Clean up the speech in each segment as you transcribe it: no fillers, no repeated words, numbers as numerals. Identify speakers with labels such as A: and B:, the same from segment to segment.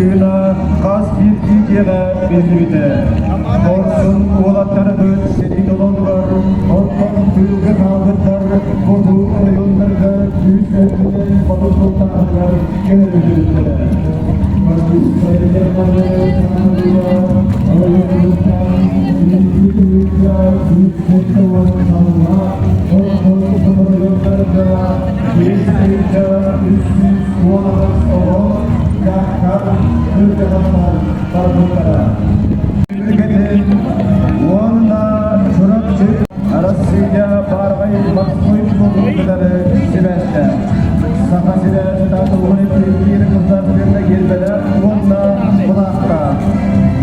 A: Тыына хас биирдии дьиэҕэ биллибитэ. Хорсун уолаттарбыт сэрии толонугар, оттон тыылга хаалбыттар хоту оройуоннарга күүс өттүнэн хоту сылтааһыныгар көһөрүллүбүттэрэ. Фашистскай Германия саҥарыыга оройуоннартан биирдии 170 саллаат, оттон оройуоннарга 5318 оҕо дьахтар кырдьаҕастар барбыттара. Уонна Чурапчы Арассыыйа баарҕай морской флотун кытары сибээстээх. Саха сирэ статуһун эппиэттиир государственнай гербэлээх уонна былаахтаах.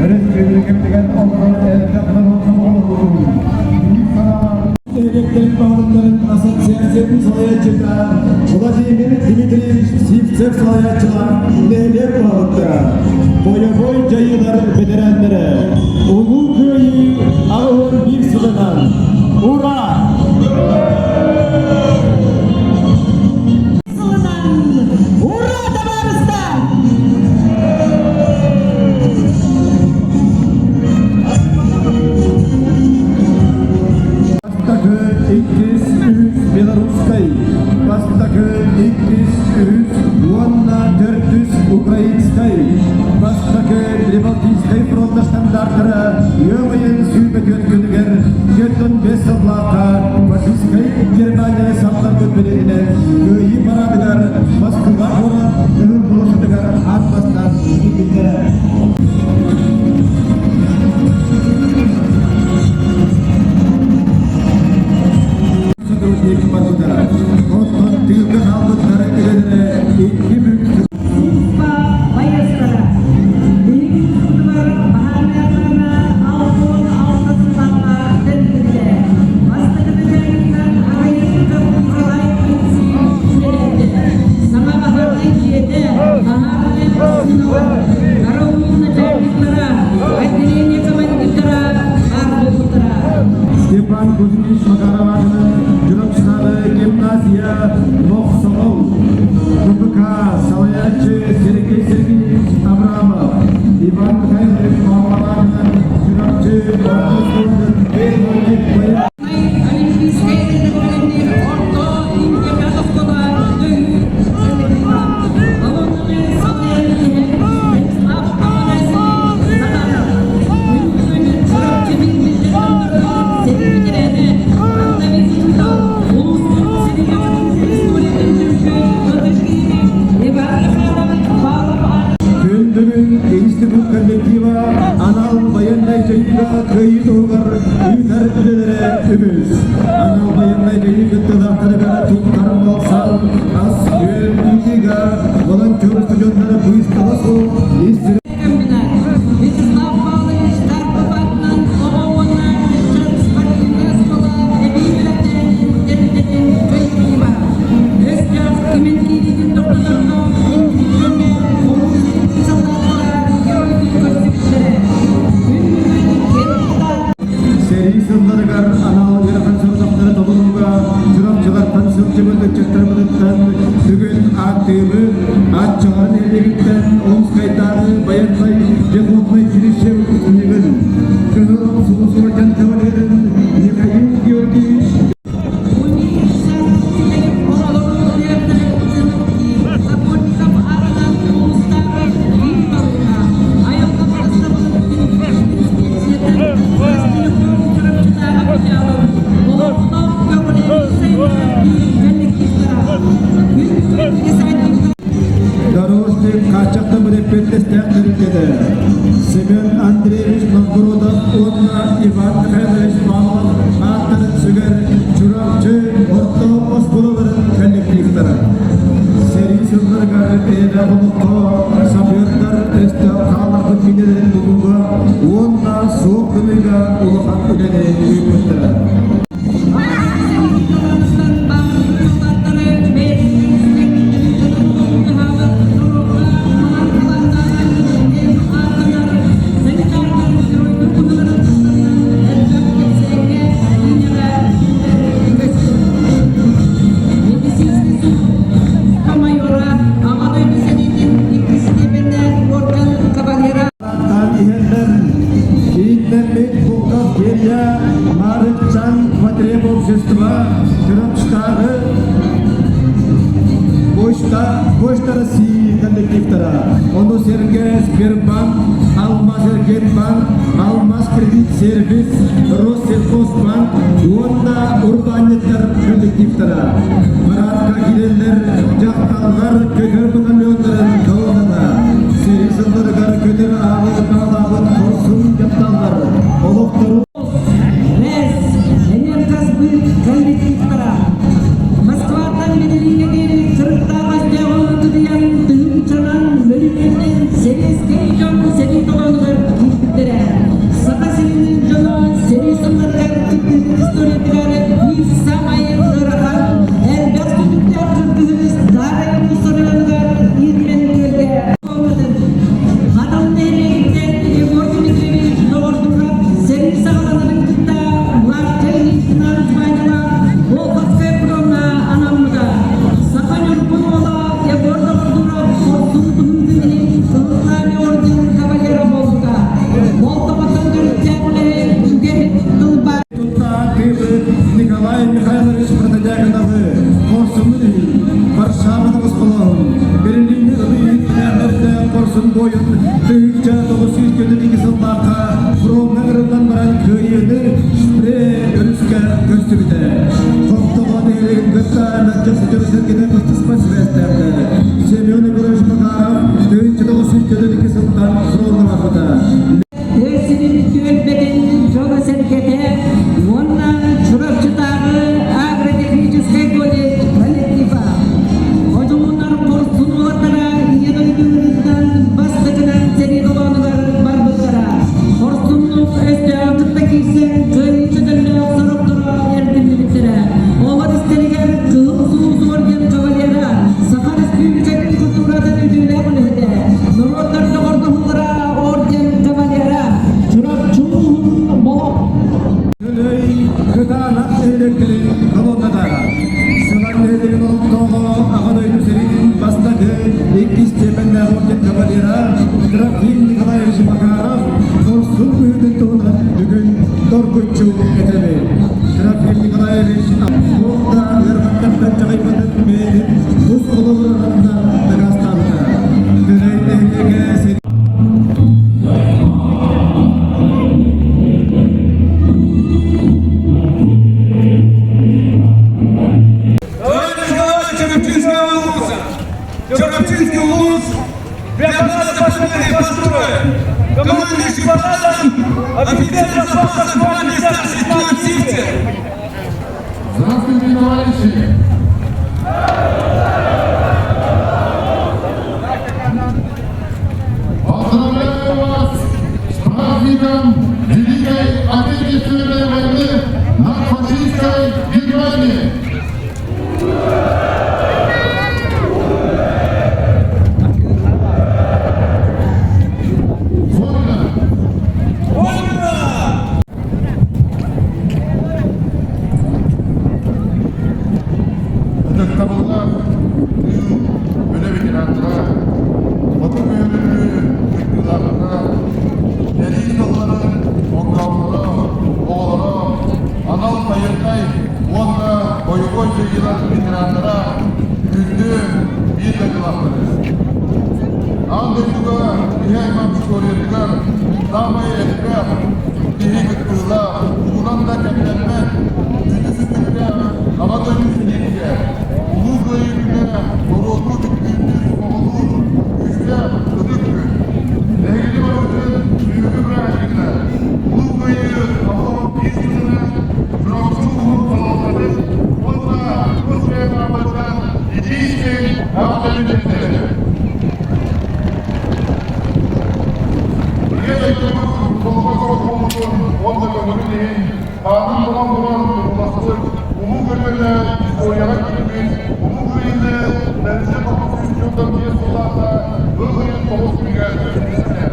A: Өрөспүүбүлүкэбитигэр олорор элбэх норуот сомоҕолоһуутун биир санаа Нэһилиэктэрин баһылыктарын ассоциациятын салайааччыта Владимир Дмитриевич Сивцев салайааччылаах нэһилиэк баһылыктара, бойобуой дьайыылар бэтэрээннэрэ, Улуу Кыайыы 81 сылынан Ура!
B: Сылынан Ура, табаарыстар!
A: Бастакы, иккис, үһүс белорусскай, бастакы, иккис, үһүс уонна төрдүс украинскай, бастакы Прибалтийскай фронта штандартара ыам ыйын 24 күнүгэр 45 сыллаахха фашистскай Германия саптарбыт билиһинэн Кыайыы парадыгар Москва куорат Кыһыл площадыгар аан бастаан киирбиттэрэ. Сотрудник барбыта. Оттон тыылга хаалбыттар үлэлэрэ икки бүк
B: Сулууспа байыастара. Билигин суутугар баһаарынайдарына 66 сыллаахха төннүбүттэрэ. Бастакы бэтэрээннэр Араита Николай Алексеевич үлэлээбитэ. Саҥа баһаарынай дьиэтэ, баһаарынай массыыналар, караул начальниктара, отделение командирдара баар буолбуттара.
A: Степан Кузьмич Макаров аатынан Дьурапчытааҕы гимназия Мохсоҕол КПК салайааччы Сергей Сергеевич Абрамов, Иван Михайлович Павлов аатынан Чурапчы орто оскуолатын
B: Олимпийскай бэлэмниир орто интеграт оскуола төһүү коллектива. Колоннаны салайан иһэр Вячеслав Афанасьевич Захаров. Күн бүгүн Чурапчы биллэр дьоннорун сэрии бэтэрээнэ, фронтовик учуутал, улууспут сирин историятын түмпүт ытык киһи Иван Михайлович Павлов
A: Күн бүгүн институт коллектива анал байыаннай дьайыыга кыайыы туһугар ыытар үлэлэрэ үгүс. Анал байыаннай дьайыы кыттыылаахтарыгар туттар мал-сал, ас-үөл ыытыыга волонтер устудьуоннара быыстала суох ис
B: комбинат Вячеслав Павлович Карпов аатынан оҕо уонна ыччат спортивнай оскуола эбии үөрэхтээһинин тэрилтэтин коллектива. Өстөөх кимэн киириитин тохтоторго инникитин хомуурдуу саллааттара геройдуу көрсүбүттэрэ. Күн бүгүн киэн туттар
A: Сэрии сылларыгар анал ыарахан сорудахтары толорууга Чурапчылартан сылдьыбыт ыччаттарбытыттан бүгүн ааттыыбыт, Аччаҕар нэһилиэгиттэн Омскайдааҕы байыаннай пехотнай училище выпускнигын, Кыһыл Сулус орден кавалерын Михаил Георгиевич Дорожный хааччахтаммыт эппиэттэстээх тэрилтэтэ Семен Андреевич Новгородов уонна Иван Михайлович Павлов ааттарын сүгэр Чурапчы орто оскуолаларын коллективтара. Сэрии сылларыгар эйэлээх олоххо сапердар өстөөх хааларбыт минэлэрин булууга уонна суох гыныыга улахан үлэни ыыппыттара.
B: Майора Аҕа дойду сэриитин
A: сэргэ Сбербанк, Алмазэргиэнбанк, Алмазкредитсервис, Россельхозбанк уонна урбаанньыттар коллективтара. Парадка киирэллэр дьахталлар көтөр батальоннарын колонната, сэрии сылларыгар көтөр аалы баалаабыт хорсун дьахталлар олохторун
B: Лес, Энергосбыт коллективтара Москваттан Берлиҥҥэ диэри кырыктаах өстөөҕү кыдыйан тыһыынчанан мөлүйүөнүнэн сэбиэскэй дьон сэрии толоонугар киирбиттэрэ. Саха сирин дьоно сэрии сылларыгар кыттыһыы историятыгар биир саамай ыарахан, элбэх сүтүктээх кыргыһыы Старай Руссоройонугар Ирмен күөлгэ Хатыл нэһилиэгиттэн Егор Дмитриевич Доҕордуурап сэрии саҕаланарын кытта младшай лейтенант званиелаах Болховскай фроҥҥа анаммыта. Саха ньургун уола Егор Доҕордуурап хорсун быһыытын иһин Кылыһаани орден кавалера буолбута. Болтоҕоттон төрүттээх үлэһит үгэһит тылбаас
A: Тутта кыыбыт Николай Михайлович Протодьяконовы хорсунун иһин Варшаваны босхолооһун, Берлини ылыы иһин хорсун буойун 1942 сыллаахха фроҥҥа ырыллан баран кыайыыны Шпре өрүскэ көрсүбүтэ. Хомтоҕо нэһилиэгин кытта мэлдьэх ситэр-сэргэтэ быстыспат сибээстээхтэр. Семен Егорович Макаров 1942 сылтан фроҥҥа барбыта.
B: Тыа сирин түөлбэтин дьоно-сэргэтэ уонна Чурапчытааҕы агротехническай колледж коллектива Одьулууннар хорсун уолаттара Ийэ дойду ыырыттан бастакынан сэрии толоонугар барбыттара. Хорсуннук өстөөх кытта киирсэн кыайыы көтөллөөх сорохторо эргиллибиттэрэ. Олор истэригэр Кыһыл Сулус орден кавалера, Саха Республикатын культуратын үтүөлээх үлэһитэ, норуоттар доҕордоһуулара орден кавалера Чурапчы улууһун Болох
A: Төлөй кытаанах нэһилиэктэрин колонната Сылан нэһилиэгин олохтооҕо Аҕа дойду сэриитин бастакы иккис степеннээх орден кавалера Трофим Николаевич Макаров хорсун быһыытын туһунан бүгүн доргуччу этэбит. Трофим Николаевич туох да ыарахаттартан чаҕыйбатын бэйэтин тус олоҕун дакаастаабыта. Төлөй нэһилиэгэ
C: Чурапчинского улуса. Чурапчинский улус 15 победы построен. Командующий парадом офицер запаса гвардии старший лейтенант Сивцев.
D: Здравствуйте, товарищи! Поздравляю вас с праздником Великой Отечественной войны над фашистской Германией! Вольно!
C: Вольно!
D: Ытыктабыллаах тыыл үлэ ветераннара, хоту көһөрүллүү кыттыылаахтара, сэрии сылларын огдооболоро, оҕолоро, анал байыаннай уонна бойобуой дьайыылар ветераннара күндү биир дойдулаахтара. Аан дойдуга киһи аймах историятыгар саамай элбэх киһи кыттыылаах, тугунан да кэмнэммэт сүдү сүтүктээх Аҕа дойду сэриитигэр Улуу Кыайыы күнэ норуоту бүттүүннүү сомоҕолуур күүстээх ытык күн. Эһигини барыбытын бүгүҥҥү бырааһынньыгынан Улуу Кыайыы 95 сылынан Чурапчы улууһун салалтатын уонна тус бэйэм ааппыттан итии-истиҥ эҕэрдэбин эттэбин. Ийэ дойдубут тутулуга суох буолбутун уонна көҥүлүн иһин хаанын тоҕон туран турууласпыт улуу көлүөнэ историяҕа киирбит Улуу Кыайыыны 1995 сыллаахха ыам ыйын 9 күнүгэр көрсүбүттэрэ.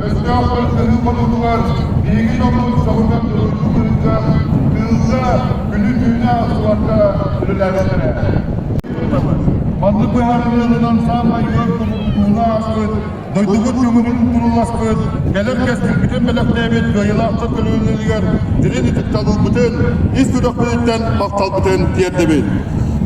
D: Өстөөх кыһыы хонуутугар биһиги дьоммут сөҕүмэр дойду быыһыгар тыылга күнү-түүнү аахсыбакка үлэлээбиттэрэ. Маннык быһаарыныыларынан саамай ыар тургутууну ааспыт, дойдубут көҥүлүн турууласпыт, кэлэр кэскилбитин бэлэхтээбит кыайыылаахтар көлүөнэлэригэр дириҥ ытыктабылбытын, ис сүрэхпититтэн махталбытын тиэрдэбит.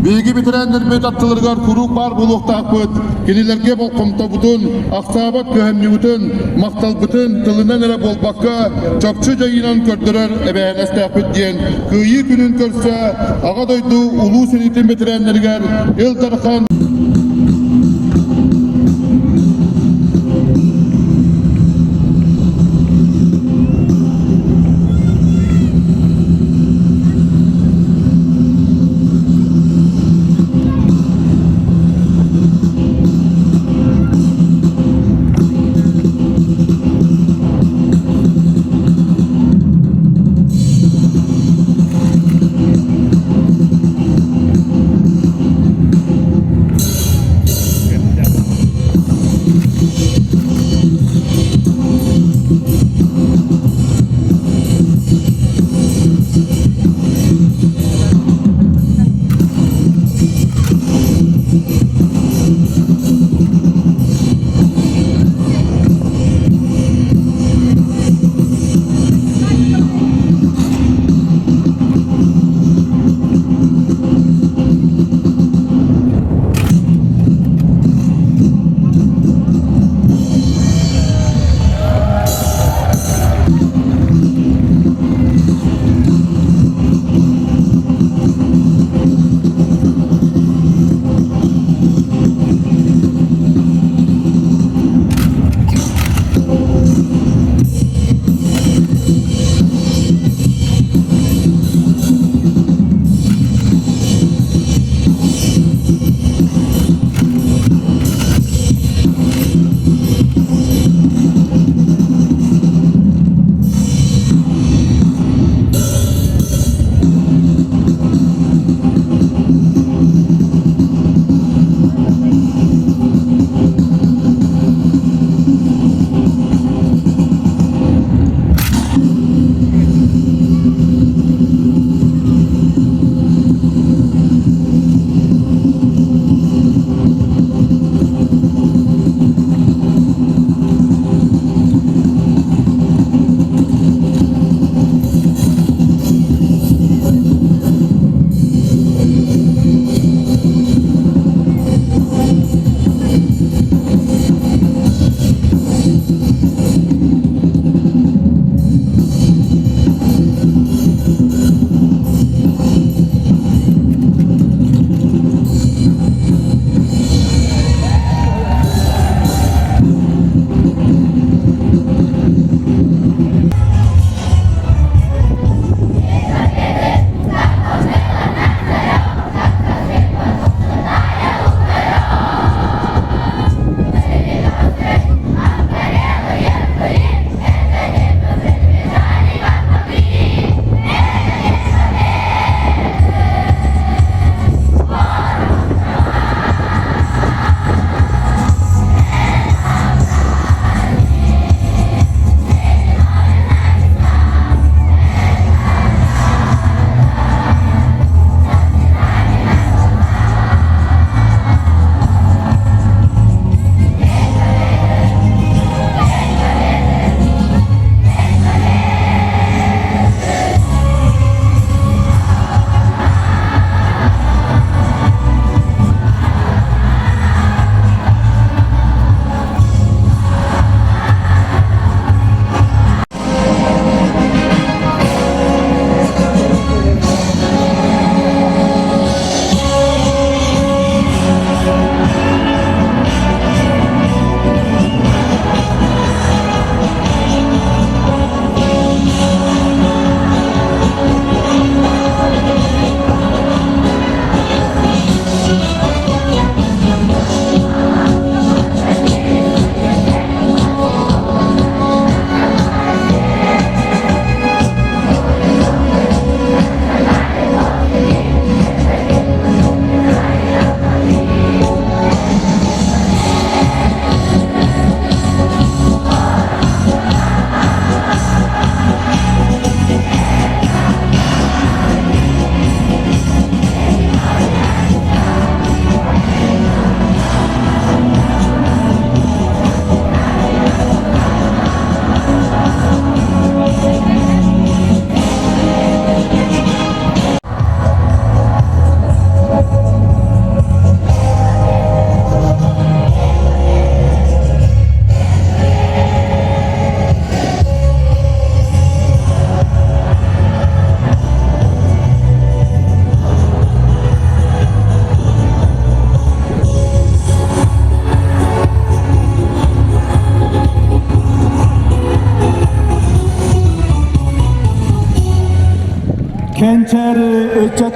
D: Биһиги бэтэрээннэрбит аттыларыгар куруук баар буолуохтаахпыт, кинилэргэ болҕомтобутун, ахсаабат кыһамньыбытын, махталбытын тылынан эрэ буолбакка, чопчу дьайыынан көрдөрөр эбээһинэстээхпит диэн Кыайыы күнүн көрсө Аҕа дойду Улуу сэриитин бэтэрээннэригэр Ил Дархан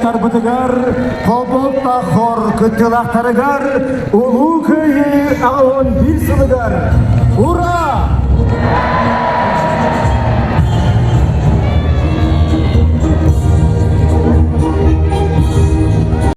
A: ырыаһыттарбытыгар, холбоһуктаах хор кыттыылаахтарыгар Улуу Кыайыы 81 сылыгар! Ура!